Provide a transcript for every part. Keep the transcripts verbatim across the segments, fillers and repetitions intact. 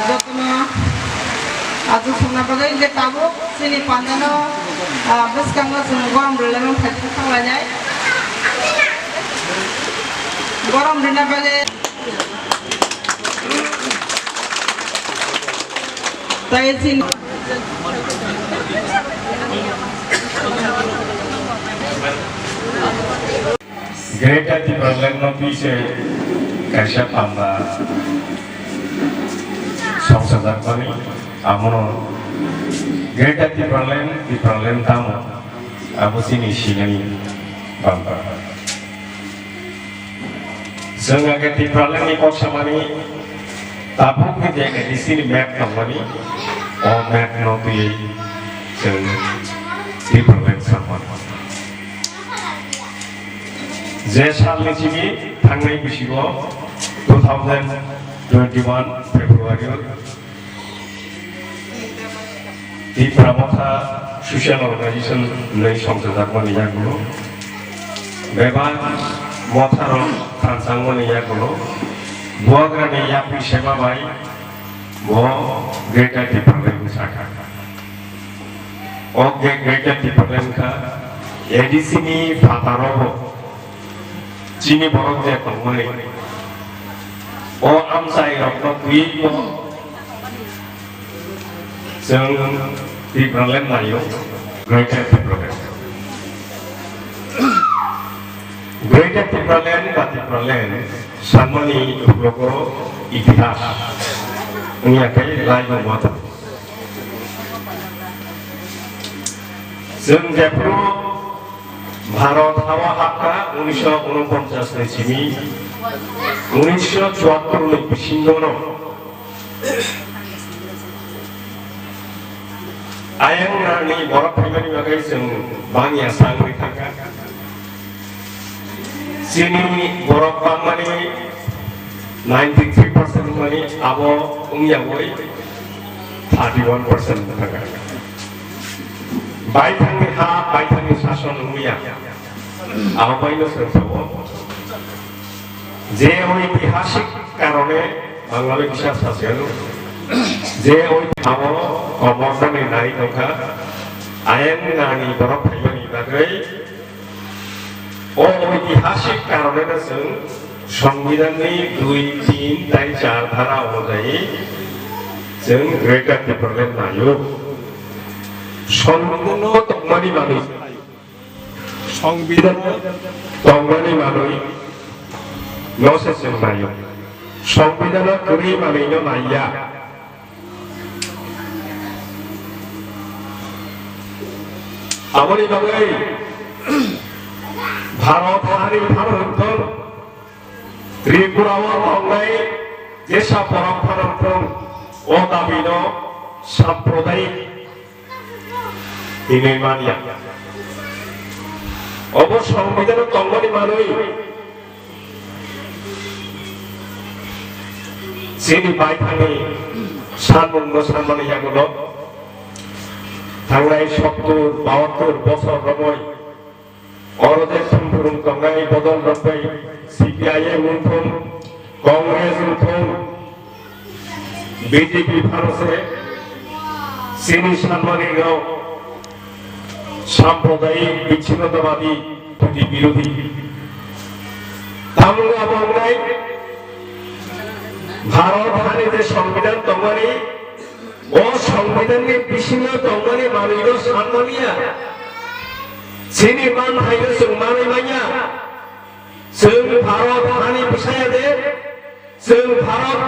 Jotono achu songna bagwi je tabuk chini pandano, ah, bwskango chwng gorom rwlaimani phaikhe thanglainai. Gorom rwna bagwi tei chini Greater Tipraland no twi se kaisa panda songchajakmani, amono Greater Tipraland, Tipraland tamo, abo chini sinai panda. Chwng age Tipraland ni kok samani tabuk ni je A D C ni map tongmani, o map no twi chwng Tipraland samani. Je salni simi thangnai bisingo two thousand twenty-one February o Tipra Motha Social Organization hwnwi songchajakmani yagulo bebak motharok thanchangmani yagulo Bubagrani yapri sema bai bo Greater Tipraland wngwi sakha. O Gre-, Greater Tipraland wngkha A D C ni phataro bo chini borok je tongmani. O amchai rokno twiwi bo chwng Tipraland naio, Greater Tipraland. Greater Tipraland ba Tipraland sanmani uklogo itihas wngya khe lai bo ma tongo. Chwng jephru Bharat hawa hakha unisho unoponchas ni simi unisho chuattor ni bisingo no ayang nani borok phaimani bagwi chwng bangya sangwi thangkha. Chini borok bangmani ninety three percent wngmani abo wngya bai thirty one percent wngkha. Baithangni ha, baithangni sason wngya. Abo baino chwng sabo. Je oitihasik karone Bangladesh kisa sasyano. Je oi abo komornani nai tongkha. Ayang nani borok phaimani bagwi O oitihasik karoneno chwng Songbidanni dui, tin tai char dhara onujayi chwng Greater Tipraland naio. Songbidanno tongmani manwi, Songbidanno tongmani manwi no se chwng naio. Songbidanno kwrwi manwino naiya. Aboni bagwi Bharat hani pharangtong Tripura o tongnai jesa borok pharangtong o dabino samprodayik hinwi manya. Obo Songbidan o tongmani manwi chini baithangni sanmungno sanmani yagulo thangnai sottur bahattur bosor romwi oro je thumphurung tongnai bodol rok bai C P I M wngthung, Congress wngthung, B J P phano se chini sanmani rok samprodayik bichchinnotobadi, birodhi. Tamni abo wngnai Bharat hani je Songbidan tongmani, o Songbidanni bisingo tongmani manwino sanmaniya. Chini manthaino chwng manwi manya. Chwng Bharat hani bwsaya de, chwng Bharat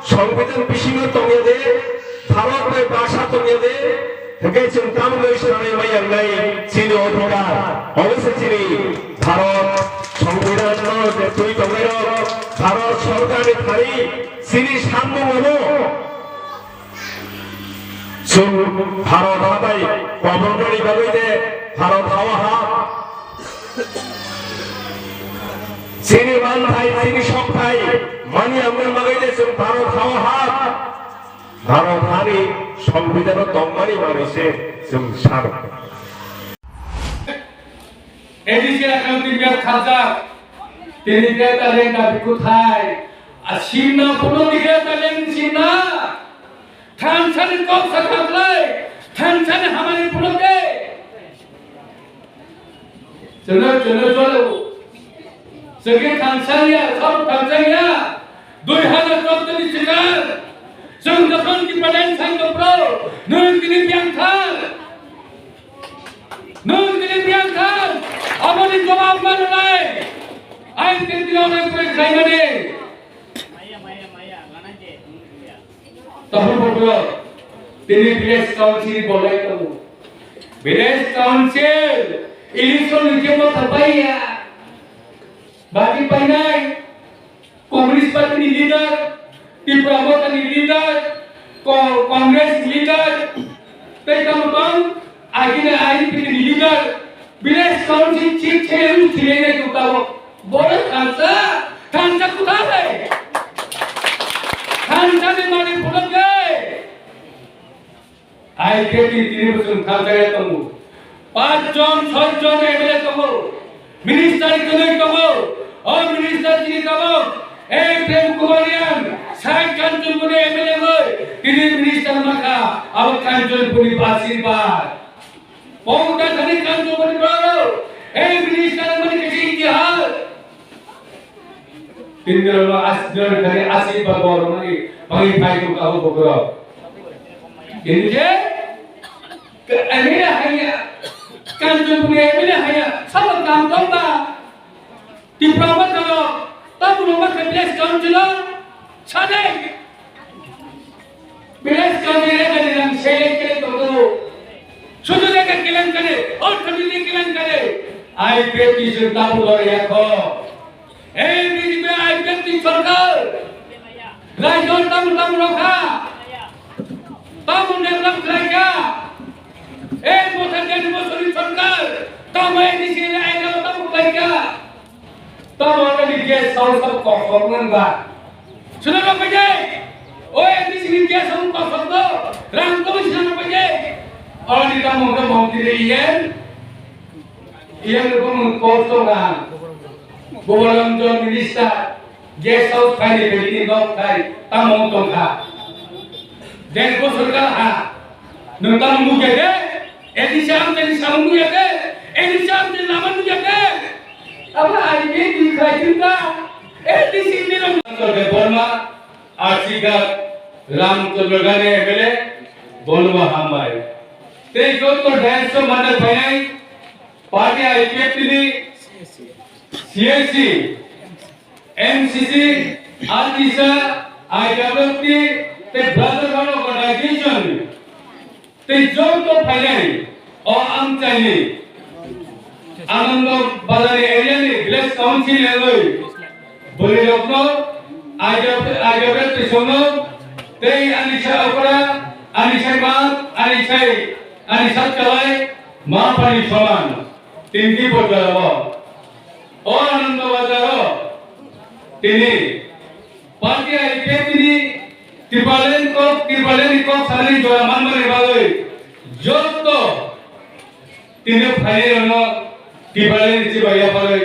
Songbidan bisingo tongya de, Bharat bai bhasha tongya de, hwnkhe chwng tamoni sanai maya wngnai chini odhikar. Obo se chini Bharat Songbidan no je twi tongnai rok, Bharat Sorkar ni thani chini sanmung obo. Chwng Bharat ha bai kobornani bagwi de Bharat hawa ha. Chini manthai, chini sokthai mani amoni bagwi de chwng Bharat hawa ha. Bharat hani Songbidan o tongmani manwi se chwng sano. A D C account ni biap khajak. Tini Greater Lengda bikuthai. A simna puno di Greater Lengda simna. Thansa ni kok sa khaklai. Thansa ni hamari puno de. Chwngno, chwngno cholo. Chwngke thansa ya, sab thansa ya. Dui hazar chauddoni sikar. Chwng jokhon ki padan sang kopro. Nung tini biang thang. Nung tini biang thang, aboni jawab ma rwnai. Ain tini rwnai pore khlaimani. Tahur bokro, tini village council bolai tongo. Village council election ni kebo thapaiya. Bati painai. Communist Party ni leader, Tipra Motha ni leader, Co-, Congress ni leader, tei tamo tong, agini I N P ni leader, village council chief se ru chile ne tu tabo. Bole thansa, thansa kuthale. Thansa ni mani phulo ke. I P F T ni tini bosong thansa ya tongo. Panch jon, soi jon M L A tongo. Minister ni tongwi tongo. O minister chini tabok. Ei Prem Kumar Reang, sai Kanchanpur ni M L A oi. Tini minister makha. Abo Kanchanpur ni asirwad. Pongta thani Kanchanpur ni baro. Ei minister mani kachi itihas. Tini rok no as-, jon kari asirwad borok mani bangwi phai tong abo bokhorok. Tini je, ke-, M L A haya, Kanchanpur M L A haya, sabo kam tong ba. Tipra ba tong, tamo rok ma ke village council o, sade. Village council ekani rang select kele tongdo. Sudu ekani kelenkari, orthodox kelenkari. I P F T sir tabu dor yakho. Ei B J P I P F T sorkar. Raijo tamu tamu rokha. Tamu develop khlaikha. Ei botha den bosori sorkar. Tamu ei disi ai tamu khlaikha. Tamo ani guest house o kosok nang ba. Suna rok pai jai. O M D C ni guest house kosok do. Rang to suna rok pai jai. Ani tamo ke montri iyen. Iyen ko mun kosok na. Gobolam jon minister guest house khai ni bedi ni nok khai tamo tongkha. Den ko sorkar ha. Nung tamo muke de. Edi sam teni samung nuyake, edi sam teni lama nuyake. Abo I P F T ni khlai thung ta, edi sini rang. Debbarma, Arsighat, Ramchandra Gane M L A, bonobo hambai. Tei joto dance o mane phainai, party I P F T ni C S C, M C C, Artisa, I W F T, tei Brotherhood Organization. Tei joto phainai o amchaini Anando Bazar ni area ni village council ni wngwi bwrwi rokno I W F twi songno tei ani sai okra, ani sai ma, ani sai, ani sak chalai ma phani soman tini bojaro o Anando Bazar o tini Party I P F T ni Tipraland kok, Tipraland ni kok sanani jora manmani bagwi joto tini phainairokno Tipraland ni chibai yapharwi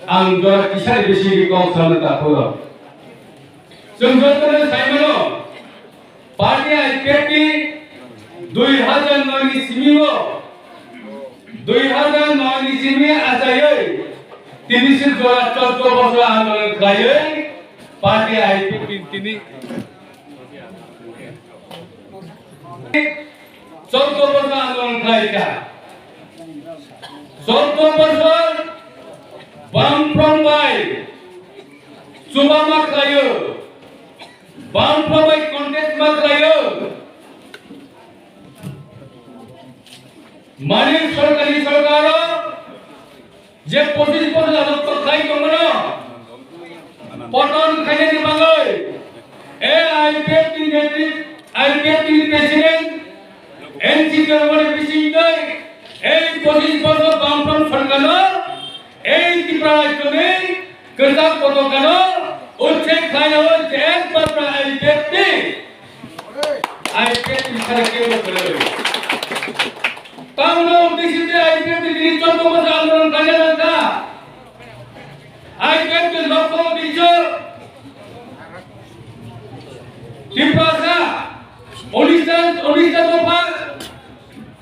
ang jora kisani bisingni kok sanani takhoro. Chwng jotono saimano, party I P F T dui hazar noi ni simi o, dui hazar noi ni simi achaiwi tini se jora choddo bosor andolon khlaiwi party I P F T tini choddo bosor andolon khlaikha. Choddo bosor Bamfront bai chuba ma khlaio. Bamfront bai contest ma khlaio. Mani sorkari sorkaro je pochis bosor jagok to khlai tongmano, poton khainani bagwi, e I P F T ni netri, I P F T ni president, N C P ni bisingtwi, ei pochis bosor Bamfront sorkarno, ei Tripura rajyoni kwchak potokano uchhek khlainai je ekmatra I P F T, I P F T ni sara kebo kwrwi. Tamno uddeshe je I P F T ni chondro bosor andolon khlainai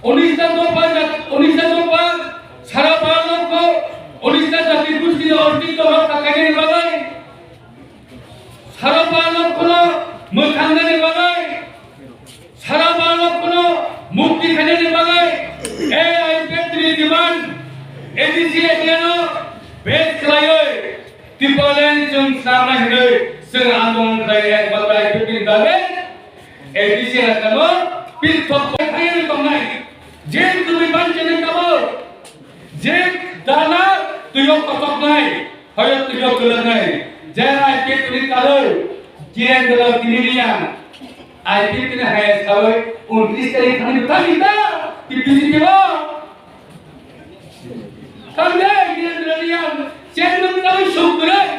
Unista dopha jat-, unista dopha sara Bharat no unista jati gosti ni ostitto rokha khainani bagwi, sara Bharat no mwthangnani bagwi, sara Bharat no mukti khainani bagwi A I P F T ni demand A D C area no base khlaiwi Tipraland chwng swnamnai hinwi chwng andolon khlai, ekmatro A I P F T ni dagi A D C area no pithok khainani tongnai. Je kwrwi banchani tabuk, je dana twiyo kotoknai, hoyo twiyo kwlwknai, jera I P F T ni kalwi, Kirendra Kiniriya, I P F T ni hai sawi, untris tarik thani thani ta, T P C P o. Thangde, Kirendra Kiniriya, chairman tawi sukrai,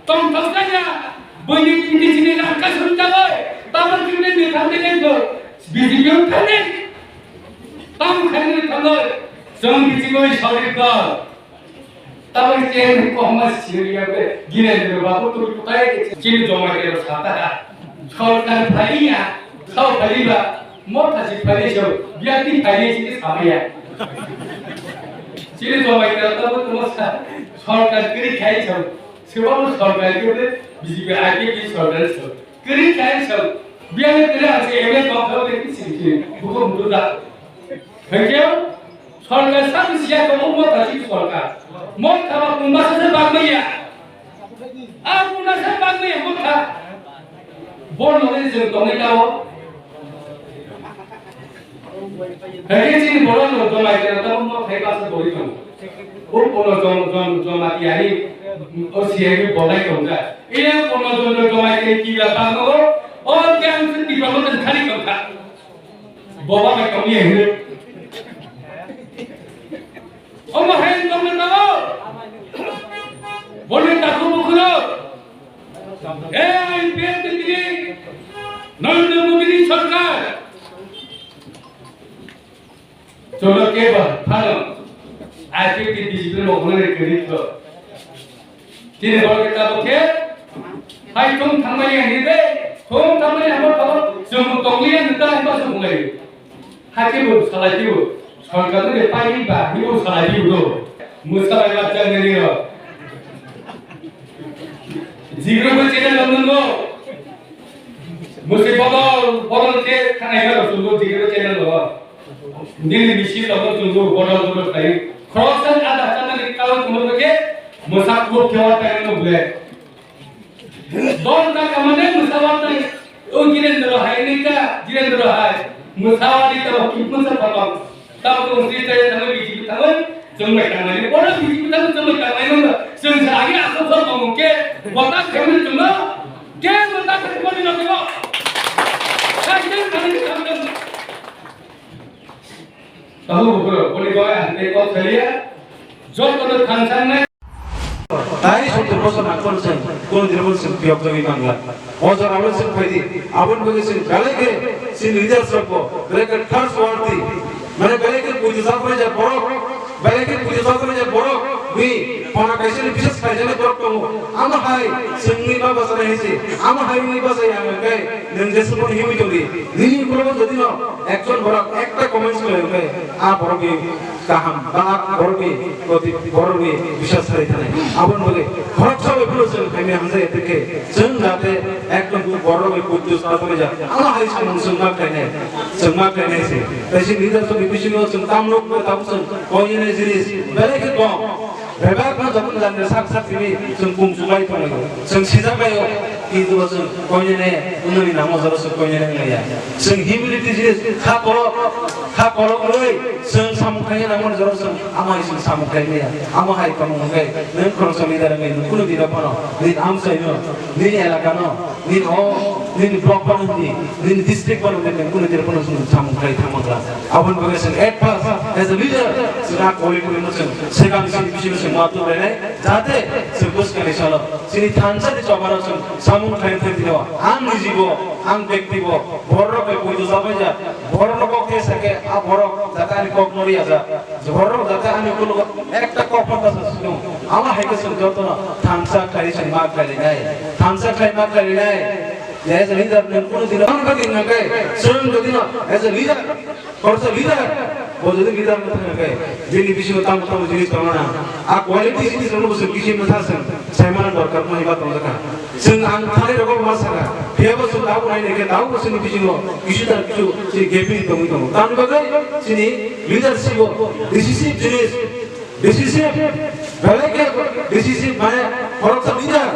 tong thok kanya, bini T P C ni rangka sumjagoi, tamo kimne ni thangde ni do, B J P o thangde, tamo khaini thangoi, jong B J P o solid dol. Tabuk chairman ni kokma siriya be, Girendra Babu twi kutai ke chini joma ke sata ha. Sorkar phaiya, sao phaiba, motha si phai so, biati phai si ke samaya. Chini joma ke tabuk mo sa, sorkar kiri khai so, sebo sorkar ke be, B J P age ke sorkar so. Kiri khai so, biati kiri ase M L A kok kok ke sini sini, buko buko da. Thank you. Sorkar sani siya ko mo ta si sorkar. Mo ta ba mo ma sa ba ma ya. A mo na sa ba ma ya mo ta. Bor no ni jeng tong ni ta o. Hege chini bor no joma ke ta mo thai ba sa bori tong. O bor no jom jom joma ti ari. O siya ni bolai tong ka. Iya bor no jom jom joma ke ki la ba no. O ke ang se ti ba mo tan khali tong ka. Boba bai tong ye hino. Omo hai tong na tao. Bole taku bukuro. A I P F T ni Narendra Modi ni sorkar. Cholo ke ba phano. I P F T ni B J P ni mokolo ni kiri to. Chini borok khe tabuk khe, hai thung thangmani ya hini de, thung thangmani amo tabuk chwng tongli ya nita himba se bungai. Hai khe bo salai khe bo, sorkar ni pai ni ba, ni bo salai khe bo do. Musa bai ba chang ni ro. Jigro bo channel lo nungo. Musi bodol, bodol khe khanai ba ro chwng bo jigro channel lo. Nini bisi logo chwng bo bodol bodol khai. Khoroksa ada channel ni karon chwng bo khe, musa kho khe wa tai no ble. Don ta kamane musa wa tai. O Jirendra hai ni ta, Jirendra hai. Musa wa ni ta ki musa papa. Ta ko musi tai ta bi ji ta. Chwng bai tangnai, bono bisi bwtang chwng bai tangnai nung, chwng sa agi aswk sok tongmung khe, bota khe mani chwngno, khe bota khe mani nokno. Sai chwng thangni thangni. Tahu bukro, boni bagwi ang tei kok saliya, jotono thangsangnai. Tai sottor bosor nangkon chwng, kono dino chwng piyok jagwi mangla. O jora o chwng phaidi, aboni bagwi chwng belai khe chini leaders rokbo belai khe trustworthy, mane belai khe puitu chaprai jak borok, belai khe puitu chaprai jak borok, bini pona kaisa ni bises kaisa ni borok tongo. Amo hai chwngwi ma bachana hinsi, amo hai wngwi bachai ang khe nwng jeswk bono himwi tongdi. Nini ukologo jodi no ekjon borok ekta comments khlai khe a borok ni kaham ba borokni koti borokni biswas sai thanai. Aboni bagwi khoroksa bai phano chwng phaimani hamjak ya tei khe chwng jate ekdom borokni koti swtharmani ja. Amo hai samung chwng ma khlainai, chwng ma khlainai se. Tai se leader to bisingo chwng tamrok tabuk chwng koinani jinis belai khe kok. Bebak no joto jani sak sak simi chwng kung chunglai tonglaio. Chwng sijak laio. Kintu bo chwng koinene wngnani nangma jora chwng koinene wnglaiya. Chwng humility je kha kolok, kha kolok rwi chwng samung khaina nangmani jora chwng amo hai chwng samung khaimaya. Amo hai tongmung hwnkhe nwng khoroksa leader wngwi nwng kunu dino phano nini amchaino, nini elakano, nini o, nini block phano hwnwi, nini district phano hwnwi nwng kunu dino phano chwng samung khai thangma glak. Aboni bagwi chwng at first as a leader chwng a kori kori no chwng sekam sini bisino chwng ma tuklainai. Jate chwng bwskangni salo chini thansa ni chobaro chwng samung khlai thai tino ang nijibo ang bektibo borok bai puitu jabai ja borok no kok khe sake a borok jate ani kok no riya ja borok jate ani kulugo ekta kok phan ta sa sino ama hai khe chwng jotono thansa khlai chwng ma khlai nai thansa khlai ma khlai nai as a leader nwng kunu dino ang kha din nang kai chwng jodi no as a leader korsa leader Bo jodi leader no thangya khe, bini bisingo tamo tamo jinis tongna nang. A quality jinis rokno bo chwng kisi mwtha chwng saimano dorkar wngma hinba tongjakha. Chwng ang thani rogo ma sakha, phiyaba chwng tabuk nai nai khe tabuk bo chwngni bisingo kisu tar kisu chini gaping tongwi tongo. Tamni bagwi chini leadership o decisive jinis, decisive, belai khe decisive mane khoroksa leader.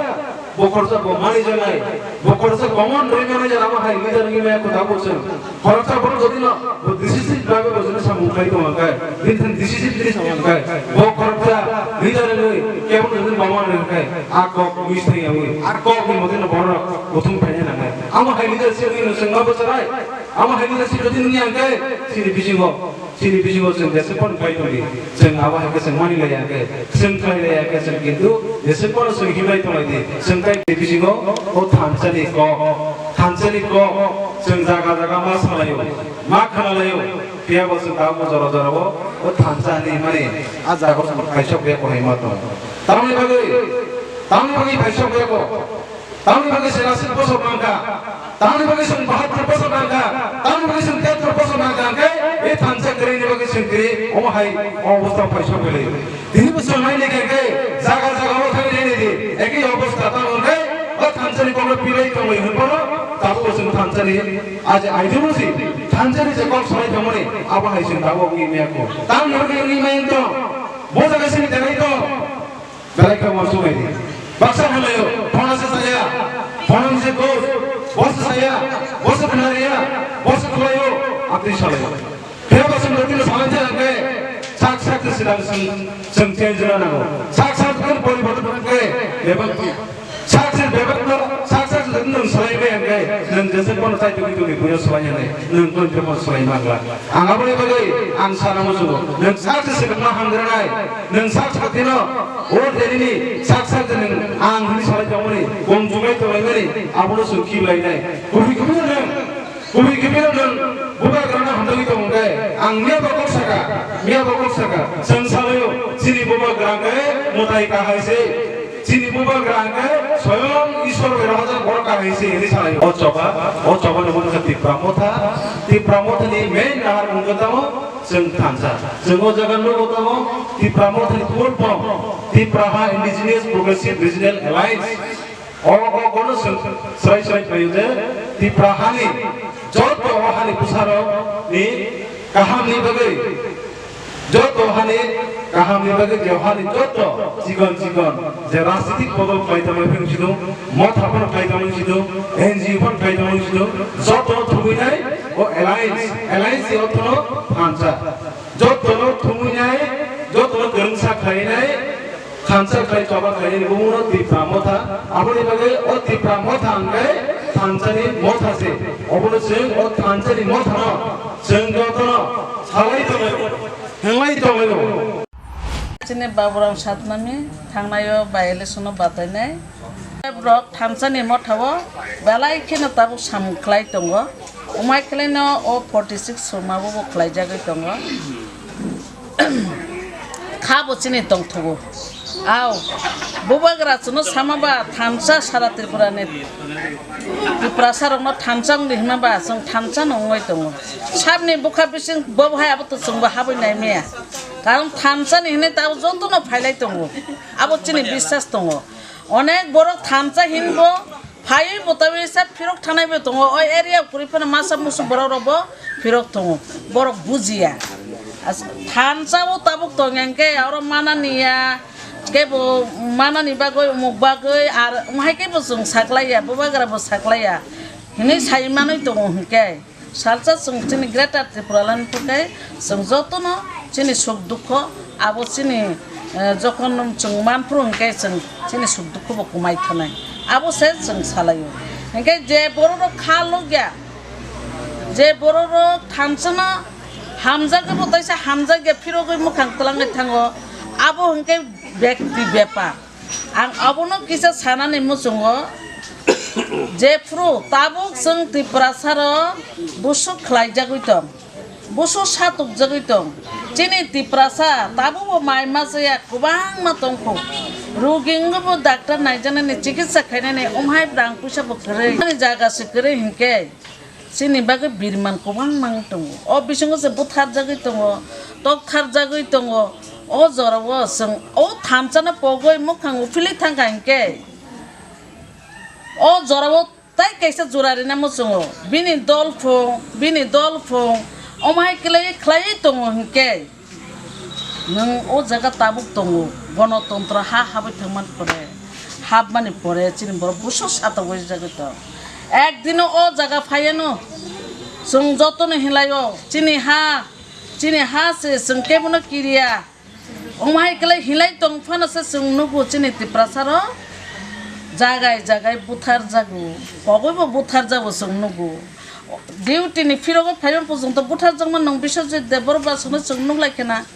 Bo khoroksa bo mani janai, bo khoroksa common rwi mani jana ma hai leader wngwi maya kho tabuk chwng. Khoroksa borok jodi no bo decisive bagwi bo jodi samung khlai tong khe, bini thani decisive jodi samung khe, bo khoroksa leader wngwi kebo jodi mama wngkhe, a kok miss thai yawi, a kok ni motino borok kuthum phaina nangnai. Amo hai leadership wngwi no chwng ma bwcharai, amo hai leadership jodi wngya khe, chini bisingo Chini bisingo chwng jeswk phano khlai tongdi, chwng abo hai khe chwng mani laiya khe, chwng khlai laiya khe, chwng kintu jeswk phano chwng himlai tonglaidi, chwng tai bisingo o thansa ni kok, thansa ni kok chwng jaga jaga ma salaio, ma khnalaio, phiya bo chwng tabuk jora jora o, o thansa ni mani a jaga o chwng khaisok ya ko hai ma tong. Tamni bagwi, tamni bagwi khaisok ya ko. Tamni bagwi se nasib bosok nangkha, tamni bagwi se bahatur bosok nangkha, tamni bagwi se tehatur bosok nangkha, hwnkhe e thansa kwrwini bagwi se kwrwi omo hai o obostha phai sokphailai. Tini bo chwng naini khe hwnkhe jaga jaga o thangwi naini di, ekhi obostha tamo hwnkhe o thansani kokno pilai tongwi hwnphano tabuk bo chwng thansani a je ideology, thansani je kok salai tongmani abo hai chwng tabuk wngwi maya kho. Tamni bagwi wngwi maya tong, bo jaga sini denai tong. Belai khe uansuk nai di. Baksa hwnlaio, bono se saya, bono se dos, bo se saya, bo se khna riya, bo se khwlaio, amtwi salaio. Phiya bo chwng rwtino salai se hwnkhe, sak sak se swkang chwng, chwng change rwna nango. Sak sak rwtino poriborton hwnkhe, bebak di. Sak se bebak no, sak sak se rwtino nwng salai khe hwnkhe, nwng jeswk bono chai tongwi tongwi buino salai hwnwi, nwng kono tongwi bono salai mangla. Ang aboni bagwi ang sana muchungo, nwng sak se swkangma hamgranai, nwng sak se kheno, O Delhi ni sak sak de nwng ang hwnwi salai tongmani, kong jugai tonglaimani, abono chwng khibilainai. Kubui kubui nwng, kubui kubui nwng bubagrano hamjagwi tongkhe, ang miya bo kok saka, miya bo kok saka, chwng salaio, chini bubagra khe mwtai kahai se, chini bubagra khe soyong Ishwar bai rohorjak borok kahai se hwnwi salaio. O choba, o choba no wngkha Tipra Motha, Tipra Motha ni main nahar wngkha tamo, Chwng thansa. Chwng o jaga nugo tamo Tipra Mothani full form, Tipra Ha Indigenous Progressive Regional Alliance. O, o, bono chwng srai srai khlaio je Tipra hani joto o hani bwsarok ni kaham ni bagwi, joto hani kaham ni bagwi je hani joto chikon chikon je rajnitik bodol khlai tongmani phiyok sidung, motha phano khlai tongmani sidung, N G O phano khlai tongmani sidung, joto thubui nai, O alliance, alliance ni orthono thansa. Jotono thumui nai, jotono kwrwngsa khlai nai, thansa khlai choba khlai nai, bumuno Tipra Motha. Aboni bagwi o Tipra Motha hwnkhe thansani motha se. Obono chwng o thansani mothano chwng jotono salai tonglaio, hwnlai tonglaio. Chini Baburam Satnami thangnaio by election o batainai. Borok thansani mothao belai kheno tabuk samung khlai tongo. Umai khlaino o forty six sumabo bo khlaijagwi tongo. Kha bo chini tongthogo. Ao, bubagra chwngno sama ba thansa sara Tripura ni Tiprasa rokno thansa wngdi hwnma ba chwng thansa no wngwi tongo. Sabni bwkha bising bo hai abo to chwngbo habwi nai maya. Karon thansa ni hwnwi tabuk jotono phailai tongo. Abo chini biswas tongo. Onek borok thansa hinbo phaiwi bwtawi sa phirok thanai bo tongo. O area kwrwi phano masa musu borok rok bo phirok tongo. Borok bujiya. As-, thansa o tabuk tong yang khe oro manani ya. Kebo manani bagwi umuk bagwi ar umhai kebo chwng saklaiya, bubagra bo saklaiya. Hinwi sai manwi tongo hinkhe. Salsa chwng chini Greater Tripura Land hwnkhe chwng jotono chini suk dukho abo chini, eh, jokhon chwng manphuru hwnkhe chwng chini suk dukho bo kwmai thanai. Abo se chwng salaio. Hinkhe je borok rok kha logya, je borok rok thansano hamjakgwi bo taisa hamjakya phirogwi mwkhang twlangwi thango, abo hwnkhe bekti bepar. Ang abono kisa sanani muchungo, jephru tabuk chwng Tiprasaro busuk khlaijagwi tong, busuk satukjagwi tong. Chini Tiprasa tabukbo mai machaya kwbangma tongkhu. Rugi wngwibo doctor naijaknani, chikitsa khainani, umhai rang puisa bo kwrwi. Ani jaga se kwrwi hinkhe, Chini bagwi birman kwbangma wng tongo. O bisingo se butharjagwi tongo, toktharjagwi tongo. O jorao chwng o thansa no pogwi mukhang uphilwi thangkha hinkhe, o jorao tai kaisa jura rina muchungo. Bini dol phung, bini dol phung, omo hai kwlaiwi khlaiwi tongo hinkhe, nwng o jaga tabuk tongo, gonotontro ha habwi thangmani pore, hapmani pore chini borok buso satokjagwi tong. Ekdino o jaga phaiano chwng jotono hinlaio, chini ha, chini ha se chwng kebono kiriya. Omo hai kwlai hinlai tong phano se chwng nugo chini Tiprasa rok jagai jagai butharjago, kogwibo butharjago chwng nugo. Duty ni phirogo phaiba pojongto butharjakma nwng Biswajit Debbarma sono chwng nuklai khena.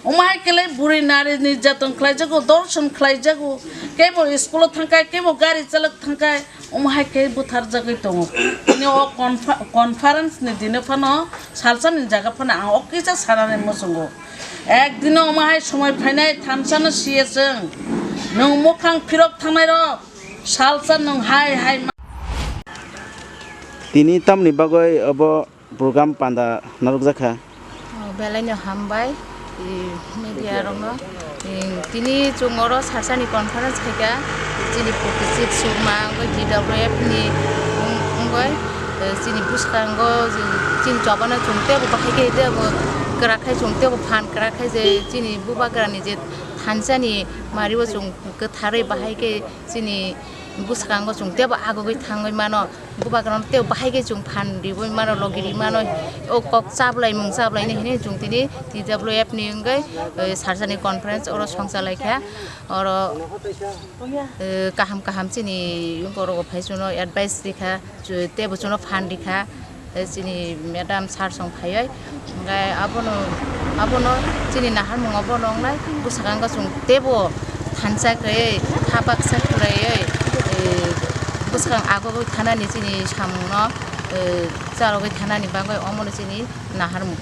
Omo hai kele buri nari nirjatong khlaijago, dorson khlaijago, kebo school o thangkai, kebo gari chalok thangkai, omo hai khe butharjagwi tongo. Tini o confer-, conference ni dino phano, salsa ni jaga phano ang o kisa sanani muchungo. Ek dino omo hai somoi phainai thansa no siye chwng. Nwng mukhang phirok thangnai rok, salsa nwng hai hai ma- Tini tamni bagwi obo program panda narwkjakha. Oh, belai no hambai, i, media rokno. I, tini chwng oro salsa ni conference khaikha, chini forty six sukma wngwi T W F ni wng-, wngwi, eh, chini bwskango chini chobano chwng teibo bahai khe teibo kwrak khai chwng teibo phan kwrak khai je chini bubagra ni je thansa ni mari o chwng kwtharwi bahai khe chini bwskango chwng teibo agugwi thangwi mano. Bubagrano tei bahai khe chwng phan riwi mano, logi ri mano, o kok chablai mung chablai ni hinwi chwng tini T W F ni wngwi, eh, salsa ni conference oro songcha lai kha, oro, eh, kaham kaham chini borok phai chwngno advice ri kha, chw-, teibo chwngno phan ri kha, eh, chini madam sir song phaiwi, hwnkhe abono, abono chini naharmung o bono wngnai bwskango chwng teibo thansa khe, kha baksa khlaiwi, eh, bwskang agugwi thanani chini samungno, eh, chalogwi thanani bagwi omono chini naharmung.